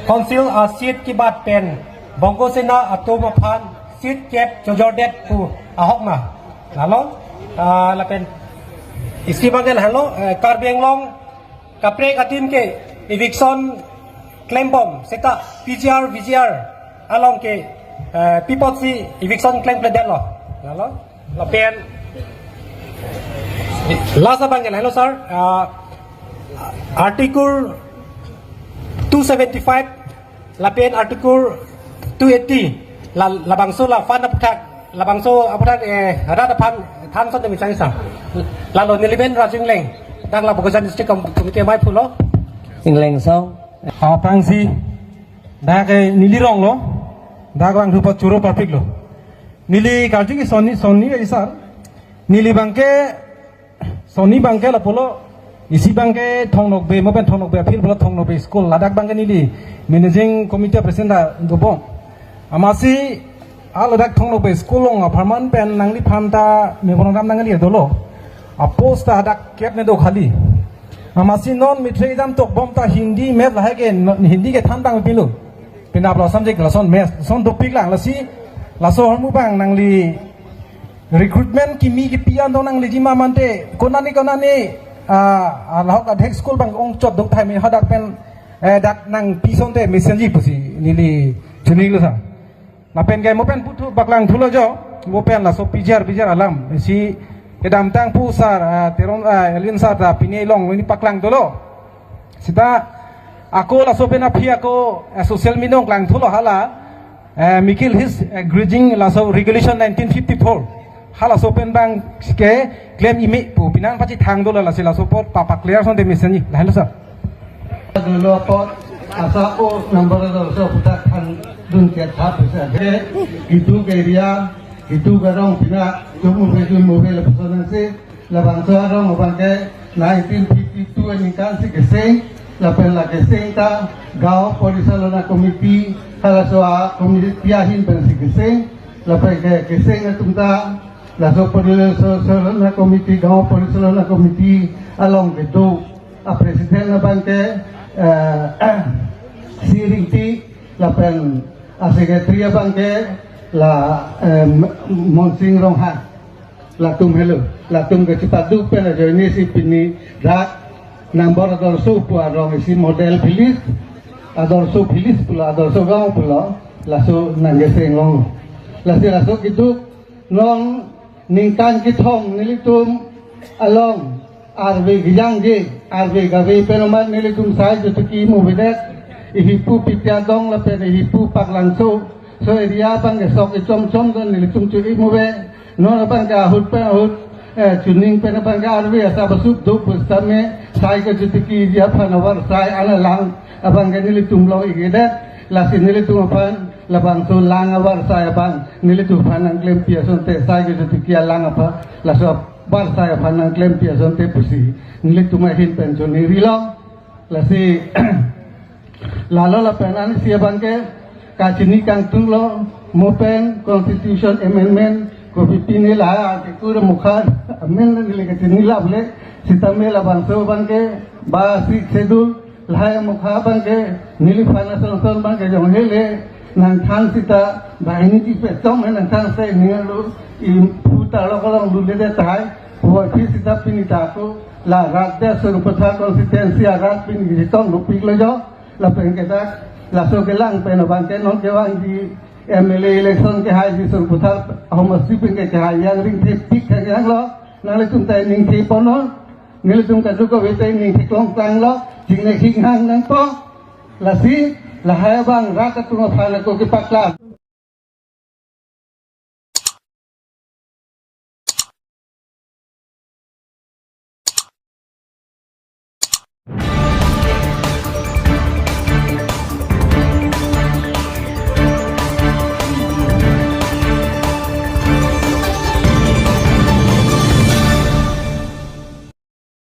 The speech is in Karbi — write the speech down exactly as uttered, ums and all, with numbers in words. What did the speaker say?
Council a-seat kebat pen Bongo Sena atum aphan seat kep chojordet pu ahok ma. Lalo, ah, lapen isi abang ke lahelo, eh, Karbi Anglong kaprek adim ke eviction klembom seta P G R, V G R along ke, eh, pi apotsi eviction klem klemdetlo. Lalo, lapen last abang ke lahelo sir, ah, Article two seventy-five lapen Article two eighty, la, labangso la fund aphuthak, labangso aphuthak, eh, rat aphan than asonte mesen sir. Lalo neli men Raju Engleng, dak la Bokajan District Com-, Committee amei pulo. Engleng song. Aphrangsi, dak, eh, neli rong lo, dak abang thupo choro papik lo. Neli karju ke sonni, sonni ke sir. Neli abang ke sonni abang ke lapulo, isi abang ke Thong Nokbe, mo pen Thong Nokbe aphi pulo Thong Nokbe school, ladak abang ke neli managing committee president ta dobom. Amatsi, ah, ladak Thong Nokbe school along apharman pen nangliphan ta memorandum nangli dolo. A-post ta dak kep ne do khali. Amatsi non matric exam tokbom ta Hindi, Math lahai ke non, Hindi ke than abang pilo. Penap lo subject lason Math, lason dopik lang, lasi laso ahormu abang nangli recruitment kimi kipi an dong nangliji ma mante, konane konane, ah, ah, lahok adhek school abang ongchot dong thai me hadak pen, eh, dak nangpi asonte mesenji pusi neli choninglo sir. Lapen ke mo pen puthu paklang thulo jo, mo pen laso P G R, V G R alam si kedamtang pu sir, ah, Teron, ah, Elwin sir ta pini along neli paklang thulo. Seta ako laso pen aphi ako, eh, social media along klang thulo hala, eh, Mikil Hills, eh, grazing laso regulation nineteen fifty-four. Halaso pen abang ke klem ime pu penang pachethang dolo, lasi laso apot papa clear asonte mesenji. Lahelo sir. Dolo apot asa o number do so putak than dun ke thap bisa ke itu ke area, itu garong pina tumu be tumu be lapuson si labangso arong abang ke nineteen fifty-two aningkan si keseng, lapen la keseng ta Gaon Porichalona Committee, halaso a-committee ahin pen si keseng, lapen ke keseng atum ta laso Porichalona Committee, Gaon Porichalona Committee along kedo a-president abang ke, eh, si Ringti, lapen a-secretary abang ke la, eh, Monsing Ronghang. Latum helo, latum ke chepadu pen ajoine si pini dak number Adorso pu arong isi model village, Adorso village pulo, Adorso gaon pulo, laso nangkeseng long. Lasi laso keduk non ningkan kethom nelitum along arve kejangje, arve kave pen amat nelitum sai kechotiki muvedet, ihipu Pithiadong lapen ihipu Paklangso, so area abang ke sok ichom chom don nelitum cho-i muve. Non abang ke ahut pen ahut, eh, chuning pen abang ke arve asap asup do pusitame sai kechotiki ji aphan avarsai an alang abang ke nelitum long-ikedet, lasi nelitum aphan labangso lang avarsai abang nelitum aphan nangklempi asonte, sai kechotiki alang aphan, laso avarsai aphan nangklempi asonte pusi nelitum ahin pen choningri long. Lasi lalo lapen an isi abang ke kachini kangtung lo, mo pen constitution amendment kopi pini la article mukha amendment le kachini laple, sitame labangso abang ke ba Sixth Schedule lahai mukha abang ke neliphan asonson abang ke jong hele nangthan seta, banghini ti pechong nangthan se ning arlo, i phu ta lo kolong lule de tai, phu aphi seta pini ta ako la rat de Sarupathar constituency arat pini chetong dopik lo jo, lapen ke dak laso kelang pen abang ke non kevangji M L A election kehaiji Sarupathar ahomasti pen ke kehai yang ringthepik kehai yang lo, nanglitum ta ningthe ponnon. Nelitum kadokave ta ningtheklong klanglo, jingne hinghang nangpo. Lasi lahai abang rat atum aphan ako kepaklang.